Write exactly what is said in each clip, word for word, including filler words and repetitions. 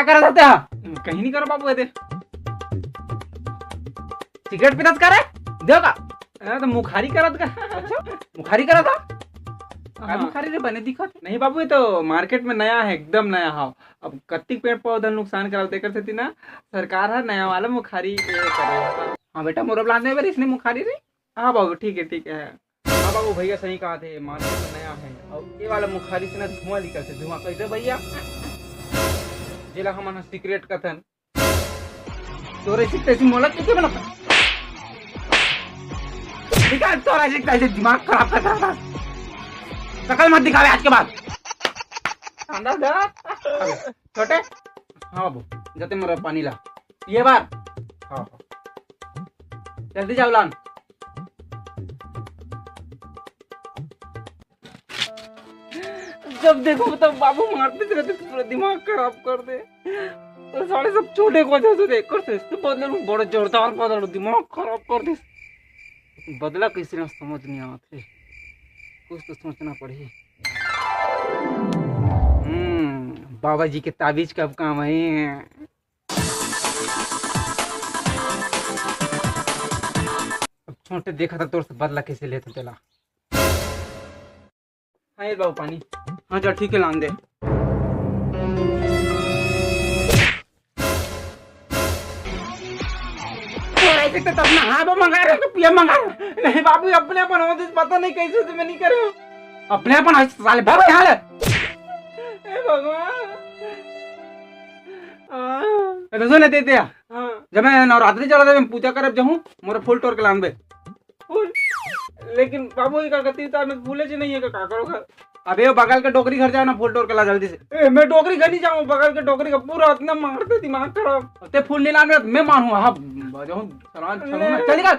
करत हस तेहा? कहीं नहीं करो बाबू, ये दे। सिगरेट पीतस का रे? देव का? अरे तो मुखारी करत का। अच्छा, मुखारी करत हा? का हाँ। मुखारी रे बने दिखत? नहीं बाबू, ये तो मार्केट में नया है, एकदम नया। हाँ, अब कत्तिक पेड़ पौधा नुकसान करावत, तेकर सेती ना सरकार ह नया वाला मुखारी ये करे। हाँ बेटा, मोर ला दे बर इसने मुखारी रे। हाँ बाबू, ठीक है, ठीक है। हाँ बाबू, भैया सही कहा थे, मार्केट में नया है। और ये वाला मुखारी से ना धुआं निकलते, धुआं कैसे भैया? जेला हमन सिगरेट कथन। तोरे से तैसी मोला के बना? निकाल, तोरा से तैसे दिमाग खराब कर रहा था। शकल मत दिखावे आज के बाद। अंदर जा। छोटे। हाँ बाबू, जाते मोर पानी ला। ये बार। हाँ, हाँ। जल्दी जाओ लान। जब देखो तब बाबू मारते रहते, पूरा दिमाग खराब कर दे। तो साले सब छोटे को वजह से देख कर से बदल बड़ा जोरदार बदल, दिमाग खराब कर दे। बदला कैसे ना समझ नहीं आते, कुछ तो सोचना पड़ी। हम्म, बाबा जी के ताबीज कब काम है? अब छोटे देखा था तोर से बदला कैसे लेते तेला। हाँ, ये बाबू पानी। हाँ, चल ठीक है, लान दे। तोरा से तो तब ना हाँ वो मंगा रहे, तो पिया मंगा रहे। नहीं बाबू, अपने अपन होते पता नहीं कैसे से मैं नहीं करे। अपने अपन आज साले भाग यहाँ ले। हे भगवान। हाँ। ए, तो सुन, दे दे। हाँ। जब मैं नवरात्रि चला था, मैं पूजा करब जाऊँ, मोर फूल टोर के लान बे। फूल? लेकिन बाबू, ये का गति उतार में फूले जी नहीं है, का, का करोगा? अबे, वो बगल के डोकरी घर जाओ ना, फूल टोर के ला जल्दी से। ए, मैं डोकरी घर नहीं जाऊँ, बगल के डोकरी का पूरा इतना मारते दिमाग खराब। ते फूल नहीं लान में, मैं मानूँ, हाँ, बजाऊँ, सलान, ले। चल निकल।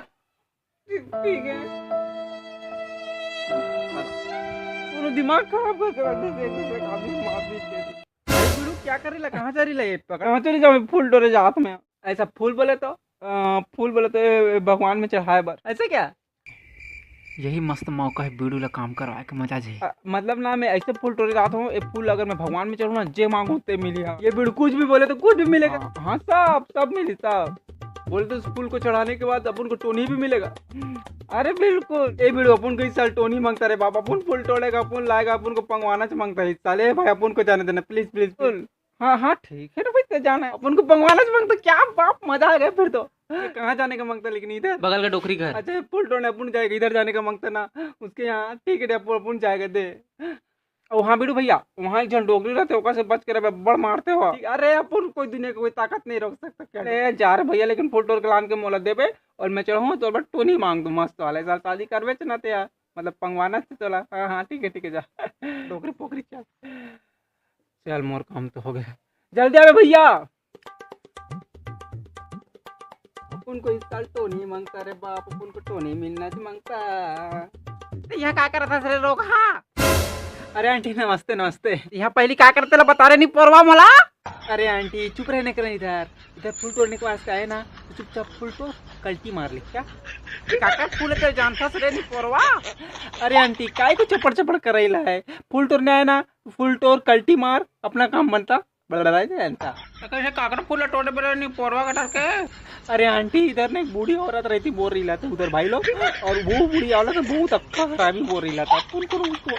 ठीक है। पूरा दिमाग खराब कर के रख दे, देख, देख, आदमी मार भी दे। अरे गुरु, क्या करे ला, कहाँ जा रही ला ये पकड़? कहाँ चली जाऊँ फूल टोरे जात में? ऐसा फूल बोले तो, अ, फूल बोले तो ए, भगवान में चढ़ाए बर। ऐसे क्या? यही मस्त मौका है बीड़ू ला काम करवाए के, मजा जी। अ, मतलब ना, मैं ऐसे फूल टोरे जात हूँ, ये फूल अगर मैं भगवान में चढ़ूँ ना, जे मांगू ते मिली। हाँ, ये बीड़ू कुछ भी बोले तो कुछ भी मिलेगा। हाँ। हाँ, सब, सब मिली, सब। बोले तो उस फूल को चढ़ाने के बाद अपन को टोनी भी मिलेगा। अरे बिल्कुल, ए बीड़ू, अपन को इस साल टोनी मांगता रे बाप, अपन फूल टोड़ेगा, अपन लाएगा, अपन को पंगवाना च मांगता है इस साल। ए भाई, अपन को जाने देना, प्लीज, प्लीज, प्लीज। हाँ, हाँ, ठीक है ना भाई, ते जाना है। अपन को पंगवाना च मांगता, क्या बाप, मजा आ गया फिर तो। ये कहाँ जाने का मांगता, लेकिन इधर? बगल का डोकरी घर। अच्छा, ये फूल टोड़ने अपन जाएगा, इधर जाने का मांगता ना, उसके यहाँ, ठीक है, अपन, अपन जाएगा दे। और हाँ बीड़ू भैया, वहाँ एक झन डोकरी रहते, ओकर से बच के रहे, बड़ मारते हो। ठीक, अरे अपन कोई दुनिया के कोई ताकत नहीं रोक सकता क्या? अरे जा रे भैया, लेकिन फूल टोर के लान के मोला देबे और मैं चढ़ूँ तो बट टोनी मांग दूँ मस्त वाला। इस साल शादी करबे च ना ते यार, मतलब पंगवाना से तोला। हाँ, हाँ, ठीक है, ठीक है, जा। डोकरी पोकरी चल। चल, मोर काम तो हो गया। जल्दी आवे भैया। अपन को इस साल टोनी मांगता रे बाप, अपन को टोनी मिलना च मांगता। तो यहाँ का करत हस रे रोगहा? अरे आंटी, नमस्ते, नमस्ते। यहाँ पहली का करते ला बता रहे नहीं पोरवा मोला? अरे आंटी, चुप रहने के नहीं इधर, इधर फूल तोड़ने के वास्ते आए ना, तो चुपचाप फूल तोड़, कल्टी मार ले क्या? ये काकर फूल है, तेरे जानता से रे नहीं पोरवा? अरे आंटी, काय को चपड़ चपड़ करैला है? फूल तोड़ने आए ना, फूल तोड़, कल्टी मार, अपना काम बनता। बड़ा जानता। तो कैसे काकर फूल तोड़े बेरे नहीं पोरवा कटर के? अरे आंटी, इधर ना एक बूढ़ी औरत रहती बोल रही लाते उधर भाई लोग, और वो बूढ़ी औरत बहुत अक्खा हरामी बोल रही लाता। फूल करो उसको।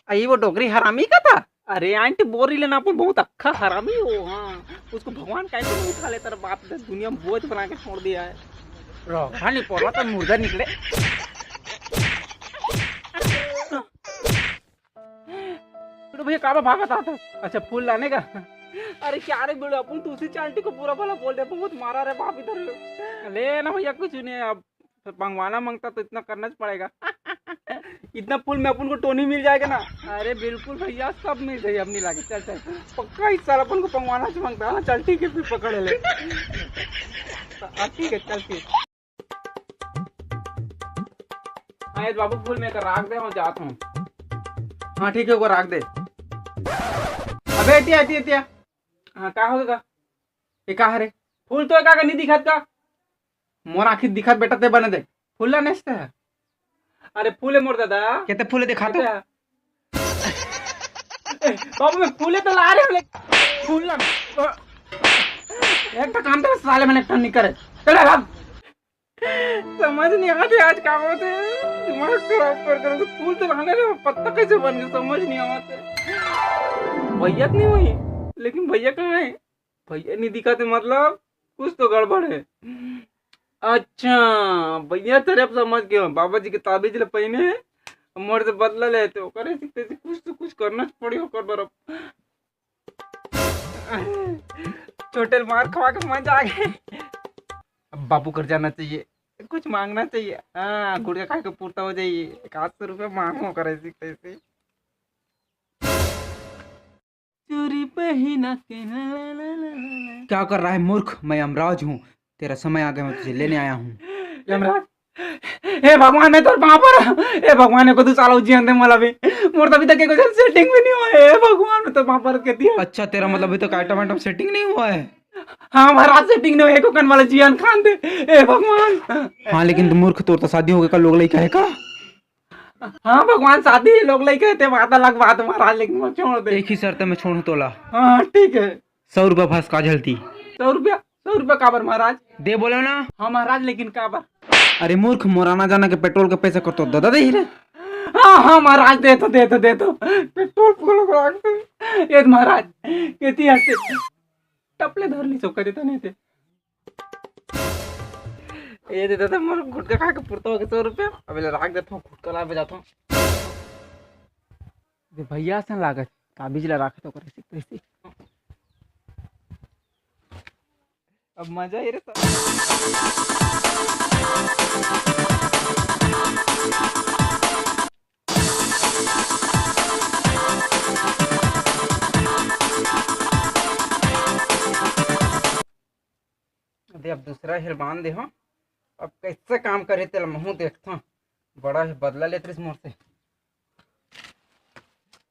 आई वो डोकरी हरामी का था? अरे आंटी बोल रही लेना अपन बहुत अक्खा हरामी हो। हाँ, उसको भगवान कैसे नहीं उठा लेता रे बाप, इधर दुनिया में बोझ बना के छोड़ दिया है। रोगहा नहीं पोरवा तो मुर्दा निकले। तो भैया काबर भागत आता? अच्छा फूल लाने का। अरे क्या रे बेड़ो, अपन तो उसी चांटी को पूरा भला बोल दे, बहुत मारा रे बाप इधर। ले ना भैया, कुछ नहीं है, अब तो पंगवाना मांगता तो इतना करना च पड़ेगा। इतना फूल में अपन को टोनी मिल जाएगा ना। अरे बिल्कुल भैया, सब मिल जाए, अब नहीं लागे। चल चल, पक्का इस साल अपन को पंगवाना च मांगता है ना। चल ठीक है, फिर पकड़ ले। हाँ, ठीक है, चल ठीक। हाँ, ये बाबू फूल मैं कर राख दे, मैं जात हूँ। हाँ ठीक है, वो राख दे। अबे एतिया, एतिया, एतिया। हाँ, का होगा? ये का हरे? फूल तो का नहीं दिखत का? मोर आँखी दिखत बेटा, ते बने दे। फूल ला नेस्ते है। अरे फूले मोर दादा। केते फूले दिखा तो? ए, बाबू मैं फूले तो ला रहे हूँ, लेकिन फूल ला। एक तो काम तो साले मन एक ठन नहीं करे। चल भाग। समझ नहीं आते आज का होते, दिमाग खराब कर कर। फूल तो रहने रे, पत्ता कैसे बन गए, समझ नहीं आते। भैया तो नहीं हुई, लेकिन भैया कहाँ है? भैया नहीं दिखाते, मतलब कुछ तो गड़बड़ है। अच्छा भैया, तेरे अब समझ गए, बाबा जी के ताबीज ले पहने हैं, मोर से बदला लेते हो, करे सीखते से कुछ तो कुछ करना पड़ी ओकर बर। अब छोटे ल मार खवा के मजा आ गए। अब बाबू कर जाना चाहिए, कुछ मांगना चाहिए। हाँ, गुड़िया खा के पूर्ता हो जाइए। एक आध सौ रुपया मांगो, करे सीखते से। चूरी पहिना के ला ला ला ला ला। क्या कर रहा है मूर्ख? मैं यमराज हूँ, तेरा समय आ गया, मैं तुझे लेने आया हूँ। यमराज, हे भगवान, मैं तोर पाँव पर, हे भगवान, एको दू साल अउ जियन दे मोला भी। मोर तो अभी तक एको झन सेटिंग भी नहीं हुआ है। हे भगवान, मैं तोर पाँव पर के दिया। अच्छा, तेरा मतलब अभी तक आइटम आइटम सेटिंग नहीं हुआ है? हाँ महाराज, सेटिंग नहीं हुआ, एको कन वाला जियन खान दे। हे भगवान। हाँ, लेकिन तू मूर्ख, तोर तो शादी हो गए, का लोग लइका है का? हाँ भगवान, शादी है, लोग लइका है, ते वादा लगवा दे महाराज, लेकिन वो छोड़ दे। एक ही शर्त में छोड़ूं तोला। हाँ ठीक है। सौ रुपया फंस का झलती। सौ रुपया? सौ रुपया काबर महाराज? दे बोलो ना। हाँ महाराज, लेकिन काबर? अरे मूर्ख, मोर आना जाना के पेट्रोल के पैसा कर तो ददा दे ही रे। हाँ हाँ महाराज, दे तो, दे तो, दे तो। पेट्रोल फूल को रख दे। ये महाराज, ये ती हंसते टपले धर ली चौका देता नहीं थे। ये दे ददा, मोर गुटखा खा के पुरता हो गया सौ रुपया। अब ले राख देता हूँ, गुटखा लावे जाता हूँ। ये भैया से लागत, काबिज ला राखे तो करे से कैसे। अब मजा ये रे सब। दे, अब दूसरा हेल बांध दे हो। अब कैसे काम करे तेला महू देखथों। बड़ा ही बदला लेत रहिस मोर से।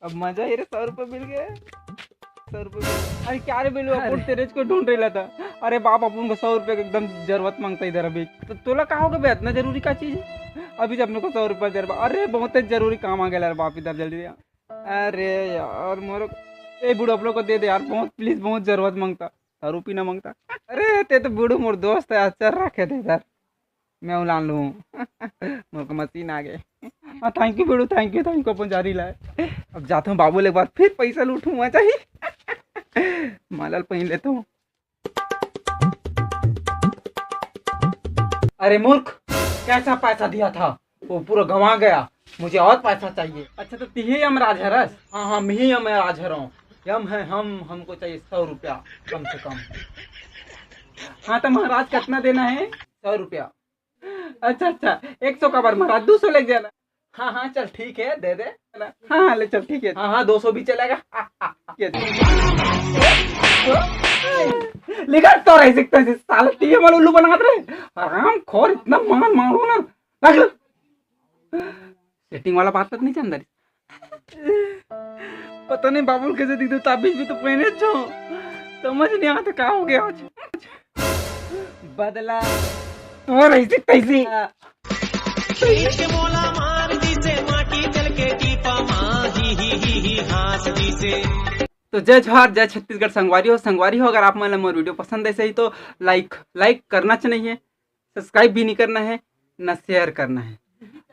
अब मजा ये रे, सौ रुपये मिल गए। सौ रुपये मिल गए। अरे क्या रे बेलू, अपन अरे। तेरे को ढूंढ रहा था। अरे बाप, अपन को सौ रुपये के एकदम जरूरत मांगता इधर अभी। तो तोला का हो गया बे, इतना जरूरी का चीज है? अभी जब मेरे को सौ रुपये दे रहा, अरे बहुत ही जरूरी काम आ गया यार बाप, इधर जल्दी आ। अरे यार मोर, ए बूढ़ो, आप लोग को दे दे यार, बहुत प्लीज, बहुत जरूरत मांगता। दारू पीना मांगता। अरे ते तो बूढ़ो मोर दोस्त है, अच्छा रखे दे इधर, मैं उलान लूँ। मोर को मशीन आ गए। हाँ, थैंक यू बूढ़ो, थैंक यू, थैंक यू। अपन जारी लाए। अब जाता हूँ बाबू ले, एक बार फिर पैसा लूटूँ, मजा ही। मालल पहन लेता हूँ। अरे मूर्ख, कैसा पैसा दिया था, वो पूरा गंवा गया। मुझे और पैसा चाहिए। अच्छा, तो तिही यमराज हरस? हाँ हाँ, मिही यमराज हरौं। यम है हम, हमको चाहिए सौ रुपया कम से कम। हाँ, तो महाराज, कितना देना है? सौ रुपया। अच्छा अच्छा, एक सौ का बार महाराज, दो सौ लेके जाना। हाँ हाँ, चल ठीक है, दे दे। हाँ हाँ, ले चल, ठीक है। हाँ हाँ, दो सौ भी चलेगा। ये दे। लेकिन तो रह सकता है, साला टीवी वाला उल्लू बनात रहे। हराम खोर, इतना मान मारो ना। रख लो। सेटिंग वाला बात तो नहीं जानता। पता नहीं बाबुल कैसे दिखते, ताबीज भी तो पहने छो, समझ नहीं आता क्या हो गया आज। बदला। तो रही थी तैसी। ईट के मोला मार दिसे, माटी तेल के टीपा मा, ही, ही, ही, ही, हाँस दिसे। तो जय जोहार, जय छत्तीसगढ़ संगवारी हो। संगवारी हो, अगर आप मन ला मोर वीडियो पसंद ऐसे ही तो लाइक, लाइक करना च नहीं है, सब्सक्राइब भी नहीं करना है, ना शेयर करना है।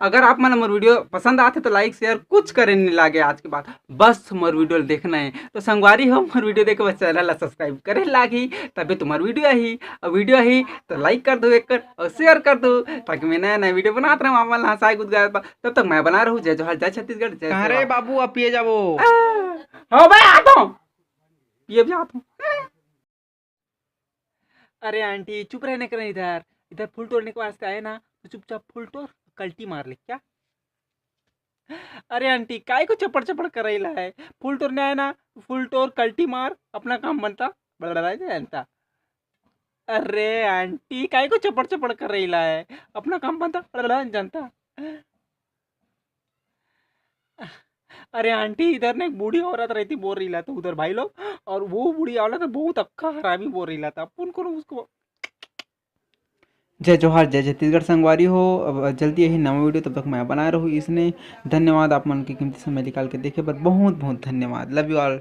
अगर आप मन ला मोर वीडियो पसंद आथे तो लाइक शेयर कुछ करे नहीं लागे आज के बाद, बस मोर वीडियो देखना है। तो संगवारी हो, मोर वीडियो देखे बर चैनल ला सब्सक्राइब करे लागी, तभी तुम्हार वीडियो आही। और वीडियो आही तो लाइक कर दो एक कर और शेयर कर दो, ताकि मैं नया नया वीडियो बनात रहूँ आप मन ला हंसाए गुदगुदाए बर। तब तक मैं बना रहूँ। जय जोहार, जय छत्तीसगढ़, जय कहाँ रे सेवा। बाबू, अब पिए जाबो। आ, हाँ भाई, आता हूँ, पिए भी आता हूँ। अरे आंटी, चुप रहने का नहीं इधर, इधर फूल तोड़ने के वास्ते आए ना, तो चुपचाप फूल तोड़, कल्टी मार ले क्या? अरे आंटी, काय को चपड़ चपड़ करैला है? फूल तोड़ने आए ना, फूल तोड़, कल्टी मार, अपना काम बनता, बड़ा जनता। अरे आंटी, काय को चपड़ चपड़ करैला है? अपना काम बनता, बड़ा जनता। अरे आंटी, इधर ना एक बूढ़ी औरत रहती बोल रही ला, तो उधर भाई लोग, और वो बूढ़ी औरत बहुत अक्खा हरामी बोल रही ला था, अपन को उसको। जय जोहार, जय छत्तीसगढ़ संगवारी हो। अब जल्दी यही नवा वीडियो, तब तक मैं बनाए रहूँ इसने। धन्यवाद आप मन के कीमती समय निकाल के देखे बर, बहुत बहुत धन्यवाद। Love you all।